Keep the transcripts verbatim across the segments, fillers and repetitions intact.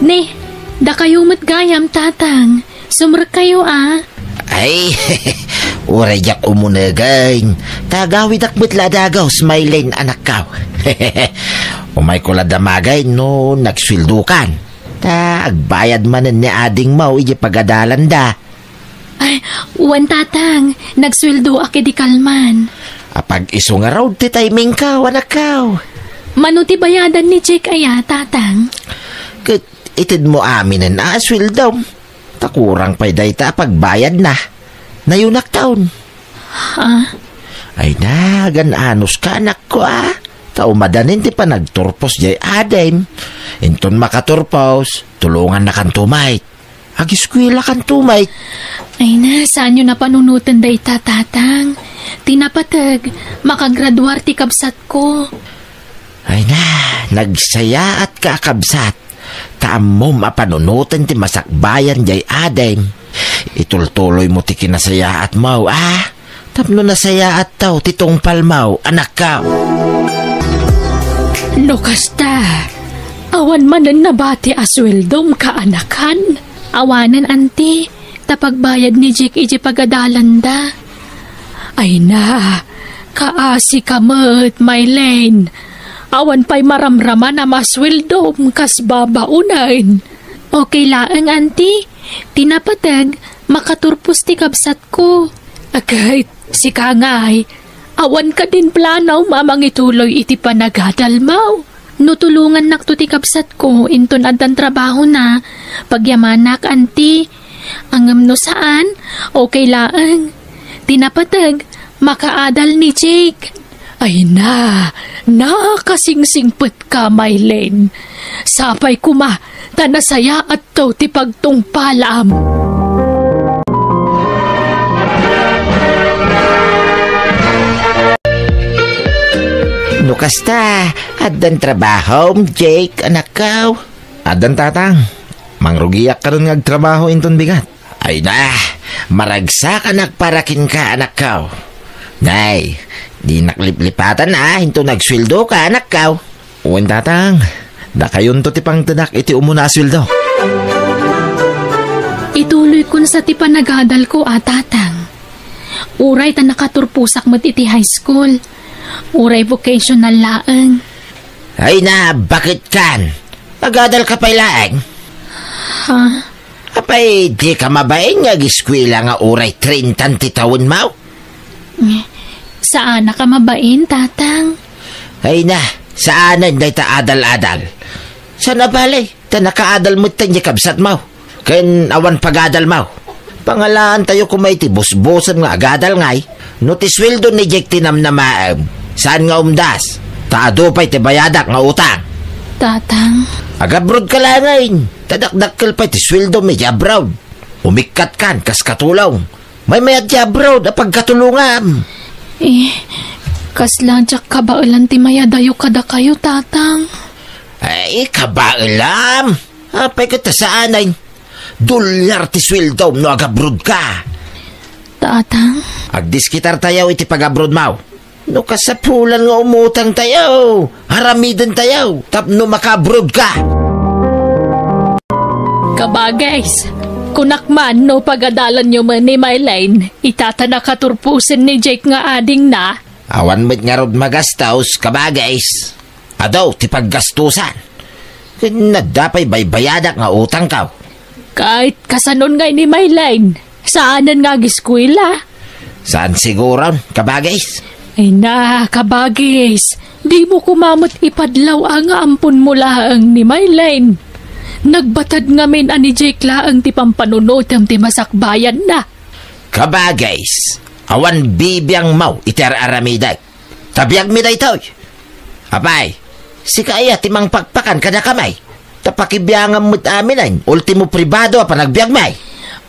Ne, dakayo met gayam, Tatang. Sumrekkayo a. Ay, uray diak umunegen. Ta agawidak met la a dagus, Maylene, anakko. Umayko la damagen no nagsueldokan. Ta agbayad manen ni adingmo idiay pagadalanda. Ay, wen, Tatang. Nagsueldoak idi kalman. Apag-isu ngarud ti timingko, anakko. Mano ti bayadan ni Jake aya, Tatang? Ket itedmo aminen a sueldom. Ta kurang pay dayta a pagbayadna. Nayunakton. Ha? Ay, nagan-anuska, anakko, a. Ta umadanin ti panagturpos diay adim. Inton makaturpos, tulongannakanto met. Agiskuelakanto met. Ay na, saanyo a panunoten dayta, Tatang. Ti napateg, makagraduar ti kabsatko. Ay na, nagsayaatka a kabsat. Ta ammom a panunoten ti masakbayan diay adim. Itultuloymo ti kinasayaatmo, a. Tapno nasayaatto ti tungpalmo, anakko. No kasta, awan manen nabati a sueldom, kaanakan? Awanen, anti, ta pagbayad ni Jake idiay pagadalanda. Ay na, kaasika met, Maylene. Awan pay maramraman a masueldom kas babaonen. Okay laeng, anti. Ti napateg, makaturpos ti kabsatko. Ket sika ngay, awan kadin planom a mangituloy iti panagadalmo? No tulongannakto ti kabsatko inton addan trabahona, pagyamanak, anti. Ngem no saan, okay laeng. Ti napateg, makaadal ni Jake. Ay na, nakasingsingpetka, Maylene. Sapay koma ta nasayaatto ti pagtungpalam. No kasta, addan trabahom, Jake, anakko? Addan, Tatang. Mangrugiak kadin nga agtrabaho inton bigat. Ay na, maragsakanak para kenka, anakko. Nay, dinak liplipatan a inton agsueldoka, anakko. Wen, Tatang, dakayonto ti pangtedak iti umuna a sueldo. Ituloykon sa ti panagadalko a, Tatang. Uray ta nakaturposak met iti high school. Uray vocational laeng. Ay na, baketkan? Agadalka pay laeng? Ha? Apay, dika mabain nga agiskuela nga uray trinta ti tawenmo? Saanak a mabain, Tatang. Ay na, saanen dayta adal-adal. Saan a bale, ta nakaadal metten ti kabsatmo ken awan pagadalmo. Pangalaantayo koma iti busbusem nga agadal ngay. No ti sueldo ni Jake ti namnamaem, saan nga umdas, ta adu pay ti bayadak nga utang. Tatang. Agabrodka laengen, ta dakdakkel pay ti sueldom idiay abroad. Umikkatkan kas katulong. Maymayat ti abroad a pagkatulongam. Eh, kasla diak kabaelan ti mayadayo kadakayo, Tatang. Ay, kabaelam? Apay ket ta saanen? Dolyar ti sueldom no agabrodka. Tatang? Agdiskitartayo iti pagabrodmo. No kasapulan nga umutangtayo, aramidentayo tapno makaabrodka. Kabagis, kunak man no pagadalanyo met ni Maylene, ita ta nakaturposen ni Jake nga adingna. Awan met ngarud magastos, kabagis. Adu ti paggastusan. Ken adda pay baybayadak nga utangko. Ket kasanon ngay ni Maylene? Saanen nga agiskuela? Saan siguron, kabagis. Ay na, kabagis. Dimo koma met ipadlaw a nga amponmo laeng ni Maylene. Nagbatad ngamin a ni Jake laeng ti pampanunotem ti masakbayanna. Kabagis, awan bibiangmo iti ar-aramidek. Ta biagmi daytoy. Apay, sika aya ti mangpakpakan kadakami? Ta pakibiangam met aminen, ultimo pribado a panagbiagmi.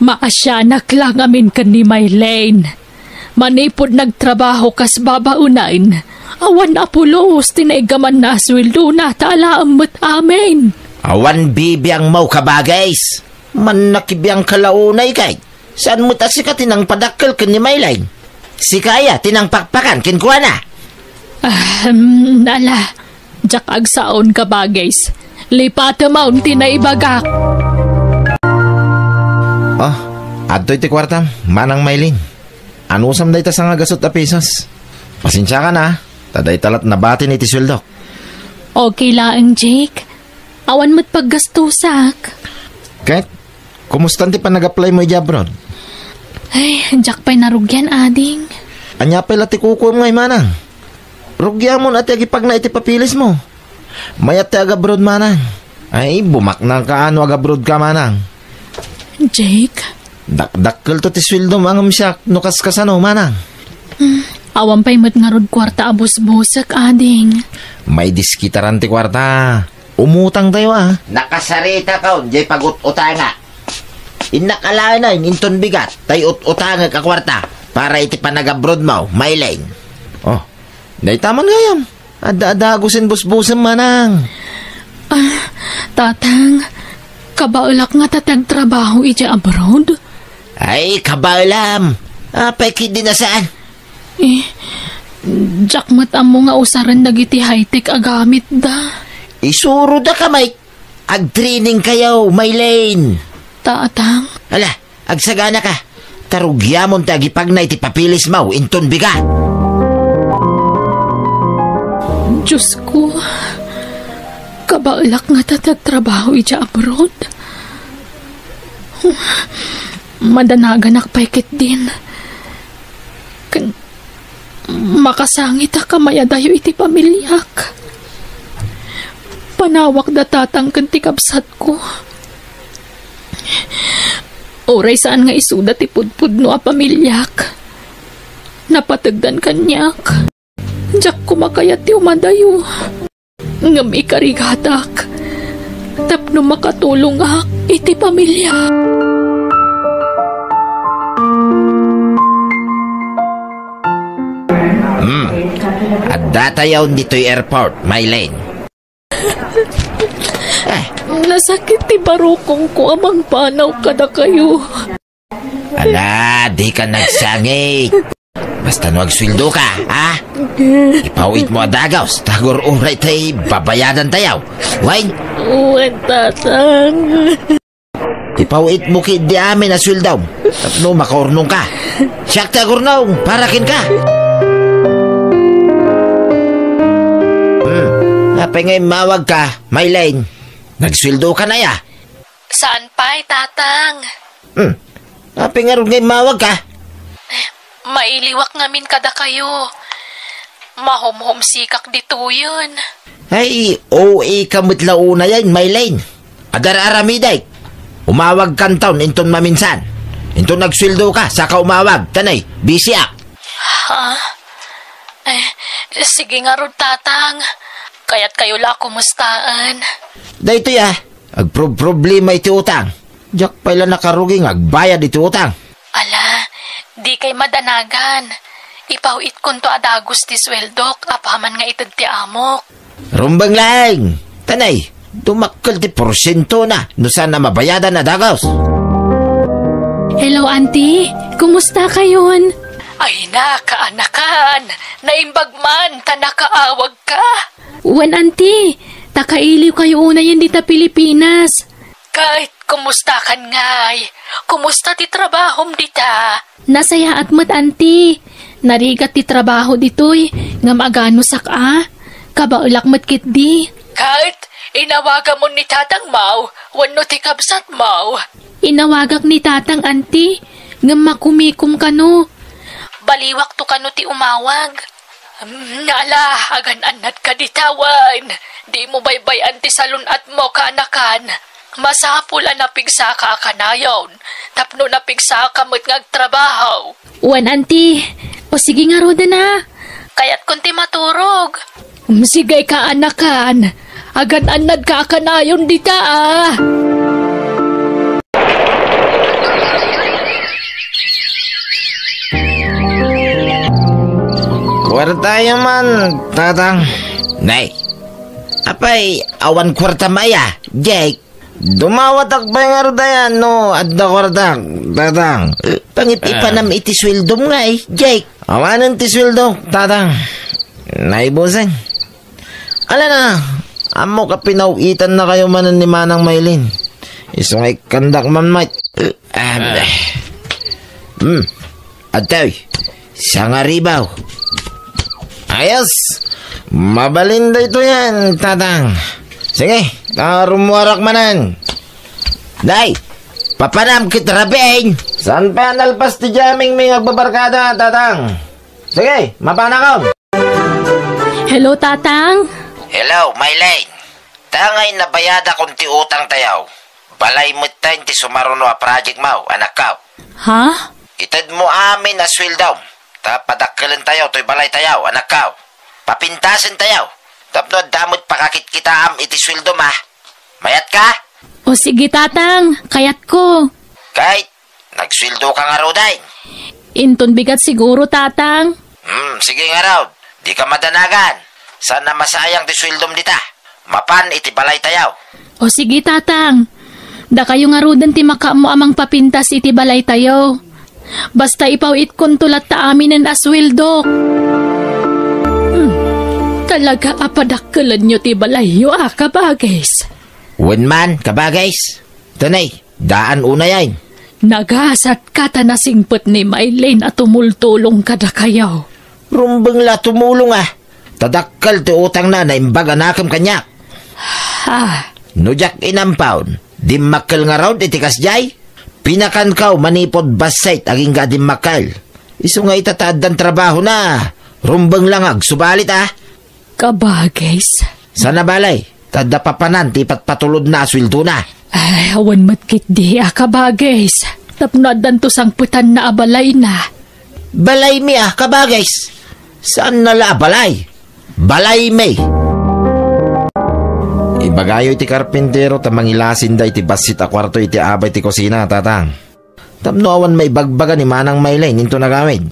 Maasianak la ngamin ken ni Maylene. Manipud nagtrabaho kas babaonen, awan a pulos ti naiggamanna a sueldona ta alaem met amin. Awan bibiangmo, kabagis. Mannakibiangka la unay kay. Saan met a sika ti nangpadakkel ken ni Maylene? Sika aya ti nangpakpakan kenkuana? Ahem, ala, diak agsaon, kabagis. Lipatem ti naibagak. Oh, adtoy ti kuartam, Manang Maylin. Anusam dayta sangagasut a pesos? Pasensiakan a, ta dayta lat nabatin iti sueldok. Okay laeng, Jake. Awan met paggastusak. Ket, kumusta ti panag-apply-mo idiay abroad? Ay, diak pay narugian, ading. Ania pay la ti kukuem ngay, Manang? Rugiamon a ti agipagna iti papeles-mo. Mayat ti ag-abroad, Manang. Ay, bumaknangka no ag-abroad ka, Manang. Jake? Dakdakkelto ti sueldom ngem siak no kaskasano, Manang. Hmm, awan pay met ngarud kuarta a busbusek, ading. Maidiskitaran ti kuarta. Umutangtayo a. Nakasaritakon diay pagut-utangak. Innak alaen inton bigat tay ut-utangek a kuarta para iti panag-abroad-mo, Maylin. Oh, dayta man gayam. Adda-adda gusin busbusem, Manang. Ah, Tatang, kabaelak ngata ti agtrabaho idiay abroad? Ay, kabaelam. Apay ketdi a saan? Eh, diak met ammo nga usaren dagiti high-tech a gamitda. Isuroda ka, Mike. Agtrainingkayo, Maylin. Tatang. Ala, agsaganaka. Ta rugiamon ti agipagna iti papeles-mo inton bigat. Diosko, kabaelak ngata ti agtrabaho idiay abroad? Madanaganak pay ketdin. Ken makasangitak a mayadayo iti pamiliak. Panawakda Tatang ken ti kabsatko. Uray saan nga isuda ti pudpudno a pamiliak, napategdan kaniak. Diak koma kayat ti umadayo. Ngem ikarigatak tapno makatulongak iti pamiliak. Hmm. Addatayon ditoy airport, Maylin. Nasakit ti barukongko a mangpanaw kadakayo. Ala, dika nagsangit. Basta no agsueldoka, ha? Ipaw-itmo a dagus, ta agur-uray tay babayadantayo. Wen? Wen, Tatang. Ipaw-itmo ketdi amin a sueldom tapno makaurnongka. Siak ti agurnong para kenka. Hmm. Apay nga immawagka, Maylin? Nagsueldokan aya? Saan pay, Tatang. Hmm. Apay ngarud nga immawagka? Mailiwak ngamin kadakayo. Mahomhomsikak ditoyen. Ay, O A ka met la unayen, Maylin. Agar-aramidek. Umawagkanton inton maminsan. Inton agsueldoka, saka umawag. Tanay, busyak. Ha? Eh, sige ngarud, Tatang. Kayatkayo la kumustaen. Daytoy, ah. Agproproblema iti utang. Diak pay la nakarugi nga agbayad iti utang. Ala, dikay madanagan. Ipaw-itkonto a dagus ti sueldok apaman nga ited ti amok. Rumbeng laeng! Tanay, dumakkel ti porsientona no saan a mabayadan a dagus. Hello, Auntie. Kumusta kayon? Ay, nakaanakan. Naimbag man ta nakaawag ka. Wen, Auntie, ta kailiwkayo unayen dita Pilipinas. Ket kumustakan ngay? Kumusta ti trabahom dita? Nasayaat met, Auntie. Narigat ti trabaho ditoy, ngem aganusak a. Kabaelak met ketdi. Ket inawagamon ni tatangmo wenno ti kabsatmo? Inawagak ni tatang, Auntie, ngem makumikom kano. Baliwakto kano ti umawag. Mm, ala, agan-annad ka dita wen. Dimo baybay-an ti salun-atmo, kaanakan. Masapul a napigsaka a kanayon, tapno napigsaka met nga agtrabaho. Wen, Auntie. O sige ngaruden a. Kayatkon ti maturog. Mm, sige, kaanakan. Agan-annad ka a kanayon dita a. Kuartayo man, tatang. Nay, apay, awan kuartam aya, Jake? Dumawatak pay ngarud aya no adda kuartak, tatang. Pangit Ah. ipanam iti sueldom ngay, Jake. Awanen ti sueldok, tatang. Naibusen. Ala na, Ammok a pinaw-itannakayo manen ni Manang Maylin. Isu nga ikkandak man met. Ah, hmm. Adtoy, sangaribaw. Ayos. Mabalin daytoyen, Tatang. Sige, ta rummuarak manen. Day, papanam ket rabiin. Saan pay a nalpas ti jamming mi nga agbabarkada, Tatang? Sige, mapanakon. Hello, Tatang. Hello, Maylin. Tangay nabayadakon ti utangtayo. Balay metten ti sumaruno a project mo, anakko. Ha? Itedmo amin a sueldom, ta padakkelentayo toy balaytayo, anakko. Papintasentayo, tapno adda met pakakitkitaam iti sueldom, a. Mayatka? O sige, Tatang, kayatko. Ket, nagsueldoka ngaruden? Inton bigat siguro, Tatang. Hmm, sige ngarud, dika madanagan. Saan a masayang ti sueldom dita. Mapan iti balaytayo. O sige, Tatang. Dakayo ngaruden ti makaammo a mangpapintas iti balaytayo. Basta ipaw-itkonto latta aminen a sueldok. Hmm. Talaga a padakkelenyo ti balayyo, a, kabagis? Wen man, kabagis. Tanay, daan unayen. Nagasatka ta nasingpet ni Maylin a tumultulong kadakayo. Rumbeng la tumulong, a. Ta dakkel ti utangna a naimbag a nakem kaniak. Ah. No diak inampon, dimmakkel ngarud iti kasdiay? Pinakanko manipud bassit agingga a dimmakkel. Isu nga ita ta addan trabahona, rumbeng la nga agsubalit, a. Kabagis. Saan a bale, ta adda papanan ti ipatpatulodna a sueldona. Ay, awan met ketdi a kabagis. Tapno addanto sangpetanna a balayna. Balaymi a kabagis. Saanna la a balay? Balaymi. Ibagayo iti karpintero ta mangilasinda iti bassit a kuarto iti abay ti kusina, Tatang. Tapno awan maibagbaga ni Manang Maylin inton agawid.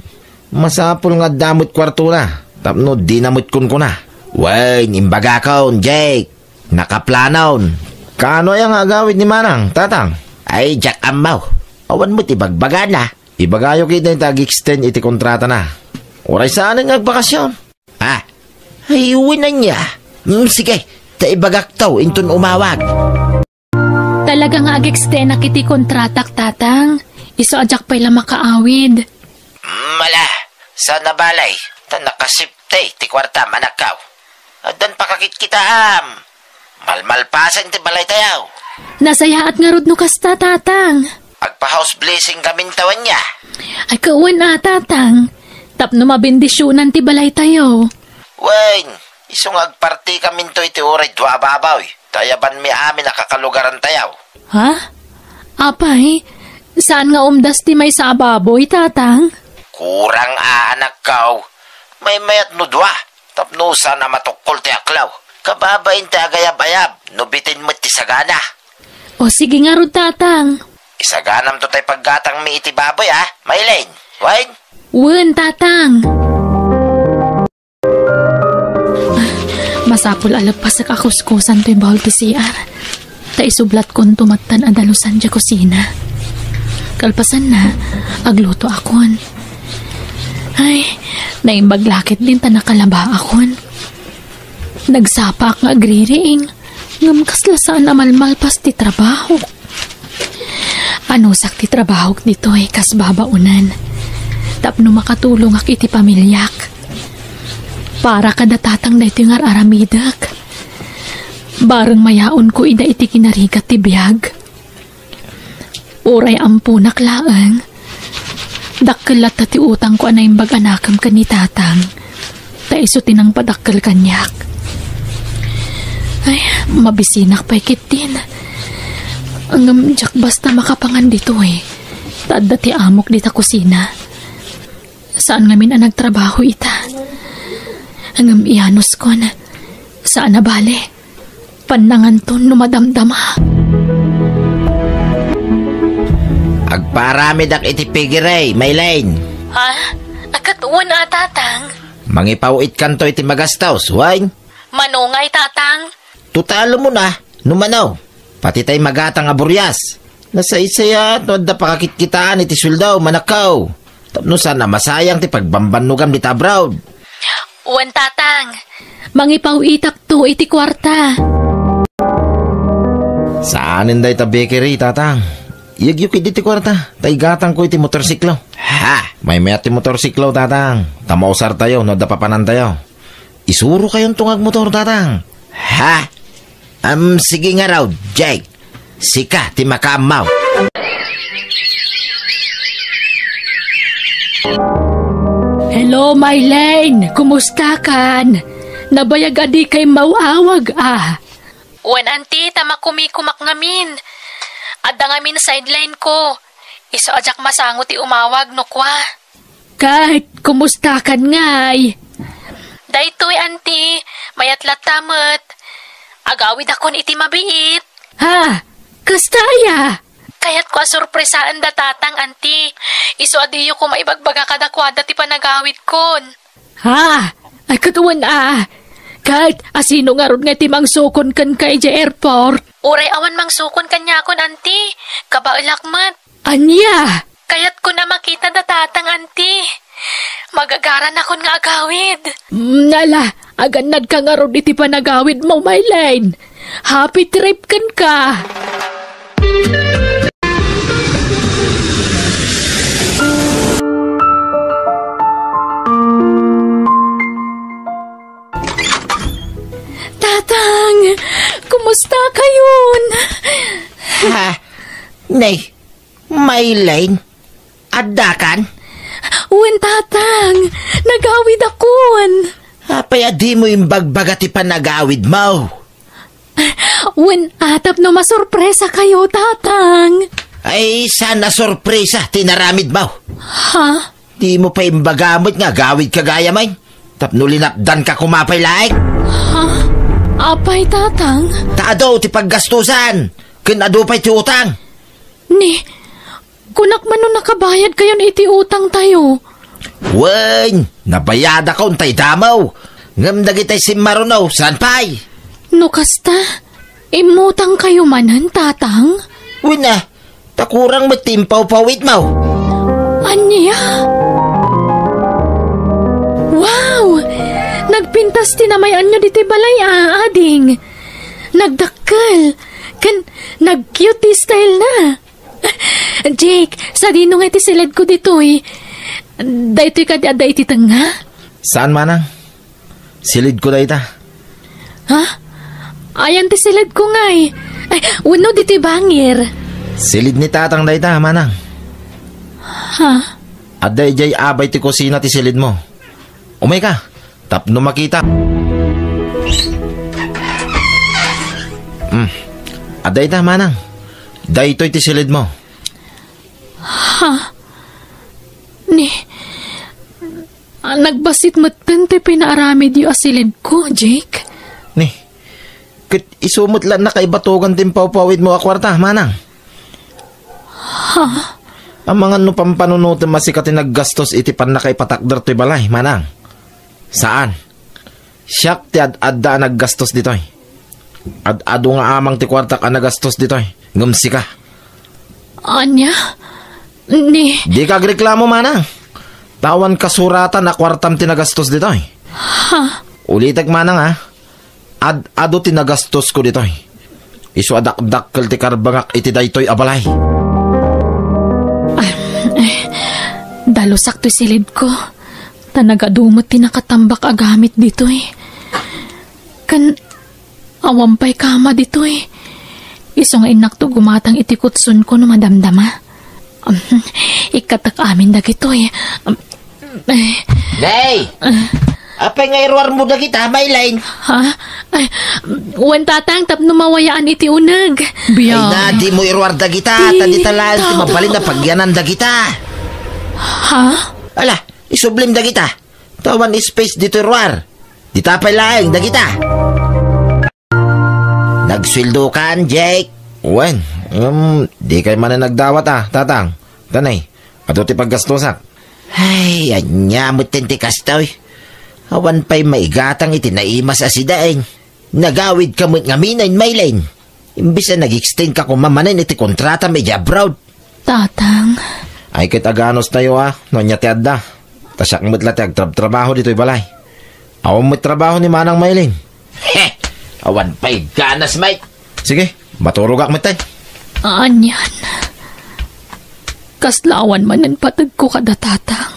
Masapul nga adda met kuartona, tapno dina met kunkuna. Wen, imbagakon, Jake. Nakaplanon. Kaano aya nga agawid ni Manang, Tatang? Ay, diak ammo. Awan met ibagbagana. Ibagayo ketdi ta ag-extend iti kontratana. Uray saanen nga agbakasyon. Ah, ay, wen ania. Hmm, sige, ta ibagakto inton umawag. Talaga nga ag-extendak iti kontratak, Tatang. Isu a diak pay la makaawid. Mala, saan a bale, ta nakasipte ti kuartam, anakko. Addan pakakitkitaam. Malmalpasen ti balaytayo. Nasayaat ngarud no kasta, Tatang. Agpa-house blessing kaminto ania. Ay, kawan a, Tatang. Tapno mabendisionan ti balaytayo. Wen, isu nga agpartikaminto iti uray dua a baboy, ta ayabanmi amin a kakalugarantayo. Ha? Apay, saan nga umdas ti maysa a baboy, Tatang? Kurang a, anakko. Maymayat no dua, tapno saan a matukkol ti aklaw. Kababain ti agayab-ayab, no bitin met ti sagana. O sige ngarud, Tatang. Isaganamto tay paggatangmi iti baboy, a, Maylin. Wen? Wen, Tatang. Masapul a leppasek a kuskusan toy bahul ti C R. Ta isublatkonto mattan a dalusan diay kusina. Kalpasanna, aglutoakon. Ay, naimbag la ketdin ta nakalabaakon. Nagsapaak nga agririing, ngem kasla saan a malmalpas ti trabahok. Anusak ti trabahok ditoy kas babaonen tapno makatulongak iti pamiliak. Para kada Tatang daytoy nga ar-aramidek. Bareng mayaonko ida iti kinarigat ti biag. Uray amponak laeng, dakkel latta ti utangko a naimbag a nakem ken ni Tatang. Ta isu ti nangpadakkel kaniak. Ay, mabisinak pay ketdin. Ngem diak basta makapangan ditoy. Ta adda ti amok dita kusina. Saan ngamin a nagtrabaho ita. Ngem iyanuskon. Saan a bale. Pannanganton no madamdama. Agpaaramidak iti piggery, Maylin. Ha? Ket wen a, Tatang. Mangipaw-itkanto iti magastos, wen? Mano ngay, Tatang? Totalmon a, no mano. Pati tay magatang a burias. Nasaysayaat no adda pakakitkitaan iti sueldo, manakkaw. Tapno saan a masayang ti pagbambannogam dita abroad. Wen, Tatang. Mangipaw-itakto iti kuarta. Saanen dayta bakery, Tatang. Iyegyo ketdi ti kuarta, ta igatangko iti motorsiklo. Ha? Maymayat ti motorsiklo, Tatang. Ta mausartayo no adda papanantayo. Isurokayonto nga agmotor, Tatang. Ha? Am, sige ngarud, Jake. Sika ti makaammo. Hello, Mylene. Kumusta kan? Nabayag a dika immaw-awag, a. Wen, Auntie, ta makumikumak ngamin. Adda ngamin sideline ko. Isu a diak masango ti umawag no kua. Ket, kumusta kan ngay? Daytoy, Auntie, mayat latta met. Agawidakon iti mabiit. Ha? Kasta aya? Kayatko a sorpresaen da Tatang, Auntie. Isu a diyo koma ibagbaga kadakuada ti panagawidkon. Ha? Ay, ket wen a. Ket, a sino ngarud nga ti mangsukon kenka idiay airport? Uray awan mangsukon kaniakon, Auntie. Kabaelak met. Ania? Kayatkon a makita da Tatang, Auntie. Magagaranakon nga agawid. Mm, ala, agannadka ngarud iti panagawidmo, Mylene. Happy trip kenka. Tatang, kumusta kayon? Ha? Nay, Mylene, addakan? Wen, Tatang, nagawidakon. Apay a dimo imbagbaga ti panagawidmo? Wen, a, tapno masorpresa kayo, Tatang. Ay, saan a sorpresa ti inaramidmo? Ha? Dimo pay imbaga met nga agawidka gayam, ay? Tapno linapdanka koma pay laeng? Ha? Apay, Tatang? Ta adu ti paggastusan, ken adu pay ti utang. Ni, kunak man no nakabayad kayon iti utang tayo. Wen, nabayadakon tay damo. Ngem dagitay simmaruno, saan pay? No kasta, immutang kayo manen, Tatang? Wen a, ta kurang met ti impawpawitmo. Ania? Wow! Nagpintas ti namay-anyo ditoy balay a, ading. Nagdakkel. Ken nag-cute ti style na. Jake, sadino nga iti siled ko ditoy? Daytoy kadi adda iti tengnga? Saan, manang. Silid ko dayta. Ha? Ayan ti silid ko ngay. Ay, wenno ditoy bangir. Silid ni Tatang dayta, manang. Ha? Adda idiay abay ti kusina ti silid mo. Umay ka, tapno makita. Hmm. Adda ita, manang. Daytoy ti silid mo. Ha? Ni, ah, nagbassit metten ti pinaaramidyo a silid ko, Jake. Ni, ket isu met la nakaibatogan ti impawpawid mo a kuarta, manang. Ha? Amangan no pampanunotem a sika ti naggastos iti pannakaipatakder toy balay, manang. Saan. Siak ti ad-adda a naggastos ditoy. Ad-adu nga amang ti kuartak a nagastos ditoy, ngem sika. Ania? Ni? Dika agreklamo, manang. Ta awan kasuratan a kuartam ti nagastos ditoy. Ha? Ulitek, manang, a. Ad-adu ti nagastosko ditoy. Isu a dakdakkel ti karbengak iti daytoy a balay. Ah, eh, dalusak toy silidko. Ta nagadu met ti nakatambak a gamit ditoy. Ken awan pay kama ditoy. Isu nga innakto gumatang iti kutsonko no madamdama. Um, ikkatak amin dagitoy. Um, eh. Nay! Ah. Apay nga iruarmo dagita, Mylene? Ha? Ay, wen, Tatang, tapno mawayaan iti uneg. Ay, biang. Na, dimo iruar dagita, ta dita laeng ti mabalin a pagyanan dagita. Ha? Ala, isublim dagita. Ta awan space ditoy ruar. Dita pay laeng dagita. Nagsueldokan, Jake? Wen, um, dikay manen nagdawat a, Tatang. Tanay, adu ti paggastosak. Ay, ania metten ti kastoy. Awan pay maigatang iti naimas a sidaen. Nagawidka met ngamin, Mylene. Imbes a nag-extendka koma manen iti kontratam idiay abroad. Tatang. Ay, ket aganos tayo, a, no ania ti adda. Ta siak met la ti agtrabtrabaho ditoy balay. Awan met trabaho ni Manang Maylin. He! Awan pay ganas, mate. Sige, maturogak metten. Anian. Kasla awan manen pategko kada tatang.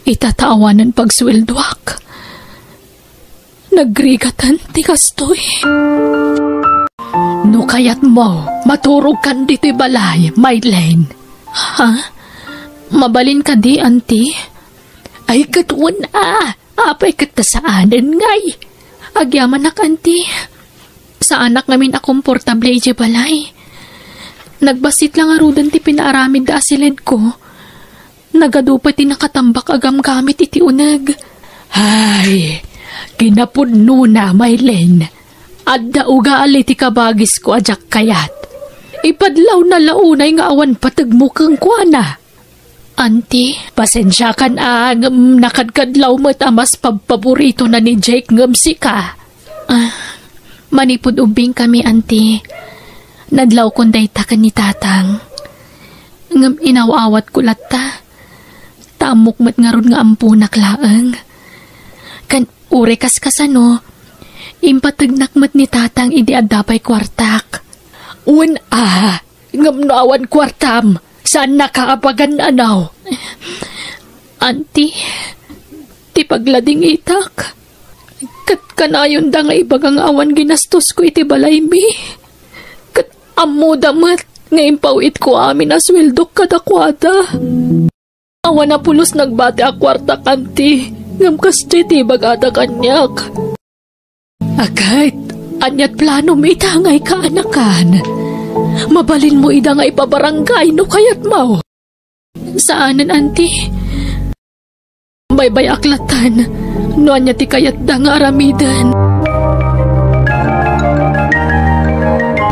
Ita ta awanen pagsueldoak. Nagrigatan ti kastoy. No kayatmo, maturogkan ditoy balay, Maylin. Ha? Mabalin kadi, Auntie? Ay, ket wen a. Apay ket ta saanen ngay? Agyamanak, Auntie. Saanak ngamin a komportable idiay balay. Nagbassit la ngaruden ti pinaaramidda a siledko. Nagadu pay ti nakatambak a gamgamit iti uneg. Ay, kinapudnona, Maylin. Adda ugali ti kabagisko a diak kayat. Ipadlawna la unay nga awan pategmo kenkuana. Auntie, pasensiakan a ngem nakadkadlaw met a mas pabpaboritona ni Jake ngem sika. Ah, manipud ubbingkami, Auntie, nadlawkon dayta ken ni Tatang. Ngem inaw-awatko latta. Ta ammok met ngarud nga amponak laeng. Ken uray kaskasano, impategnak met ni Tatang idi adda pay kuartak. Wen a, ngem no awan kuartam, saannaka a pagan-anaw. Auntie, ti pagladingitak, ket kanayonda nga ibaga nga awan ginastosko iti balaymi. Ket ammoda met nga impaw-itko amin a sueldok kadakuada. Awan a pulos nagbati a kuartak, Auntie, ngem kasdiay ti ibagada kaniak. Aket, aniat planom ita nga ikaanakan? Mabalinmo ida nga ipabarangay no kayatmo. Saanen, Auntie. Baybay-ak lattan no ania ti kayatda nga aramiden.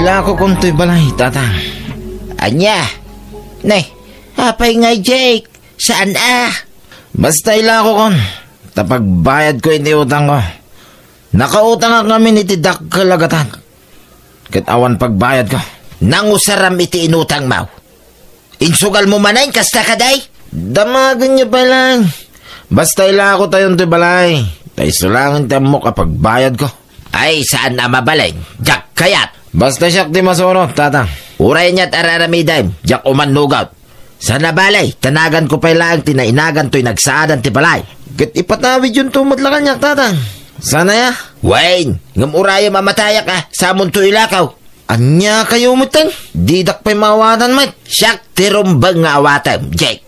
Ilakokon toy balay, Tatang. Ania? Ne, apay ngay, Jake? Saan a? Basta ilakokon, ta pagbayadko iti utangko. Nakautangak ngamin iti dakkel a gatad. Ket awan pagbayadko. Nangusaram iti inutangmo. Insugalmo manen kasta kadi? Damagenyo pay laeng. Basta ilakotayon ti balay. Ta isu laengen ti ammok a pagbayadko. Ay, saan a mabalin. Diak kayat. Basta siak ti masurot, Tatang. Uray aniat a aramidem, diak umannugot. Sana bale, ta naganko pay laeng ti nainagan toy nagsaadan ti balay. Ket ipatawidyonto met la kaniak, Tatang. Sana ya? Wen, ngem urayem a matayak a, samonto ilakaw. Ania kayo metten? Didak pay maawatan met. Siak ti rumbeng nga awatem, Jake.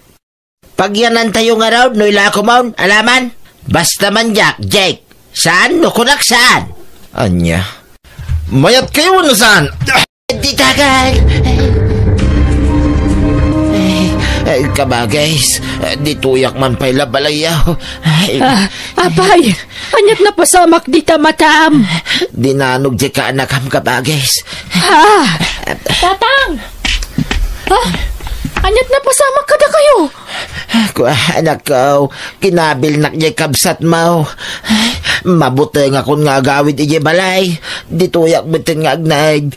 Pagyanantayo ngarud no ilakomon, alaman? Basta man diak, Jake. Saan no kunak saan? Ania? Mayat kayo wenno saan? Ditagan! Ay, ay, kabagis, ditoyak man pay la balayaw. Ay. Ah, apay, aniat napasamak dita matam? Dinanog di kaanakam, kabagis. Ah, Tatang! Ah, aniat napasamak kadakayo? Kua, anakko, kinabilnak diay kabsatmo. Mabutengakon nga agawid idiay balay. Ditoyak metten nga agnaed.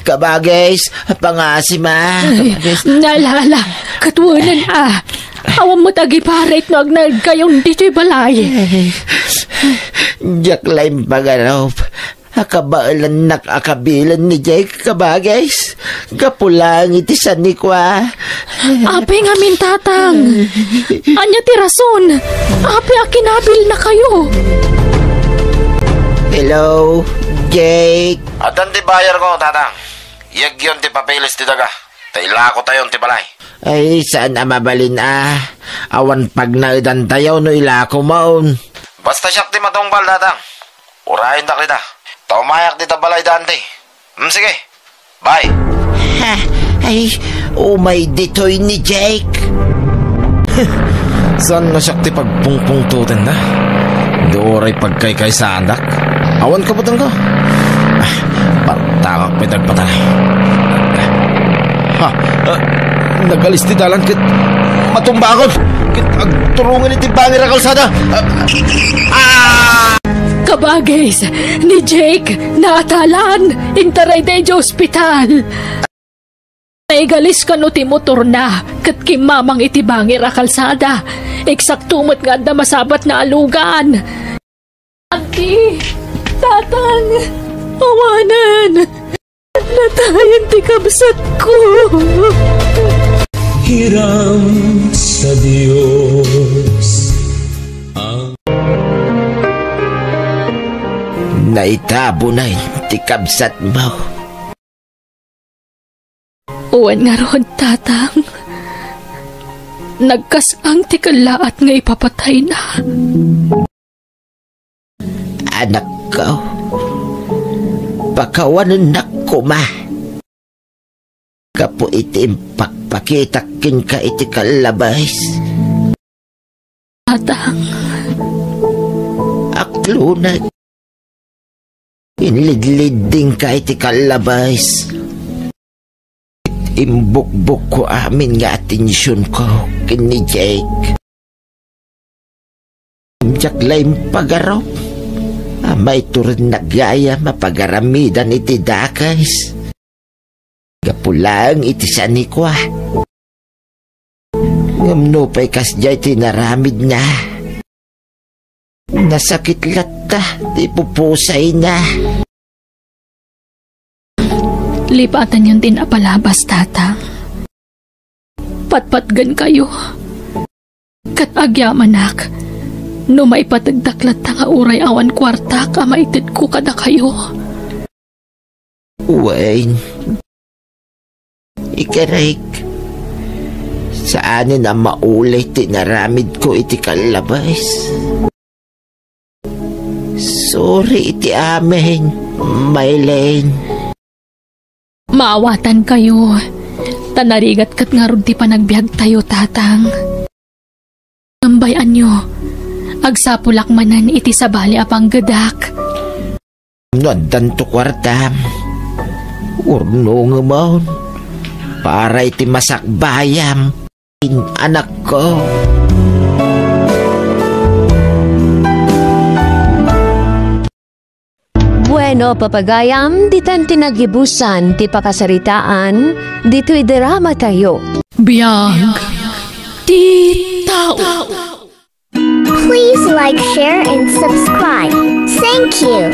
Kabagis, pangasima. Ay, kabagis. Nalala, ket wen a. Awan met agiparit no agnaedkayon ditoy balay. Ay, diak la impagarup a kabaelannak a kabilen ni Jake, kabagis. Gapu laeng iti sanikua. Apay ngamin, Tatang? Ania ti rason? Apay a kinabilnakayo? Hello, Jake? Addan ti bayarko, Tatang. Iyegyon ti papeles ti daga. Ta ilakotayon ti balay. Ay, saan a mabalin a. Awan pagnaedantayo no ilakomon. Basta siak ti matungpal, Tatang. Urayendak dita. Ta umayak dita balay da Auntie. Hmm, sige. Bye. Ha, ay, umay ditoy ni Jake. Saan nga siak ti pagpungpungtotenda? Di uray pagkaykaysaandak? Awan kabutengko. Ah, partangak met agpatanay. Ha, ah, nagalis ti dalan ket matumbaakon ket agturongem iti bangir a kalsada. Ah! Ah! Kabagis, ni Jake, naatalan, intarayda idiay ospital. Naigalis kano ti motorna, ket kimmamang iti bangir a kalsada. Eksakto met nga adda masabatna a lugan. Auntie! Tatang! Awanen! Natayen ti kabsatko! Hiram sa Dios ang Naitabonay ti kabsatmo. Wen ngarud, Tatang. Nagkas-ang ti kellaat nga ipapatayna. Anakko, pakawanennak koma. Gapu iti impakpakitak kenka iti kallabes. Tatang. Akloneg. Inlidliddingka iti kallabes. Imbukbokko amin nga atensionko ken ni Jake. Diak la impagarup a maituredna gayam a pagaramidan iti dakes. Gapu laeng iti sanikua. Ngem nupay kasdiay ti inaramidna, nasakit latta ti pupusayna. Lipatanyon ti napalabas, Tatang. Patpatgenkayo. Ket agyamanak, no maipategdak latta nga uray awan kuartak a maitedko kadakayo. Wen, ikarek, saanen a mauli ti inaramidko iti kallabes. Sorry iti amin, Maylene. Maawatankayo, ta narigat ket ngarud ti panagbiagtayo, Tatang. Ngem bay-anyo, agsapulak manen iti sabali a panggedak. No addanto kuartam, urnongemon para iti masakbayam, anakko. Bueno, papagayam, ditan ti nagibusan ti pakasaritaan ditoy dramatayo. Biag ti tao. Please like, share, and subscribe. Thank you.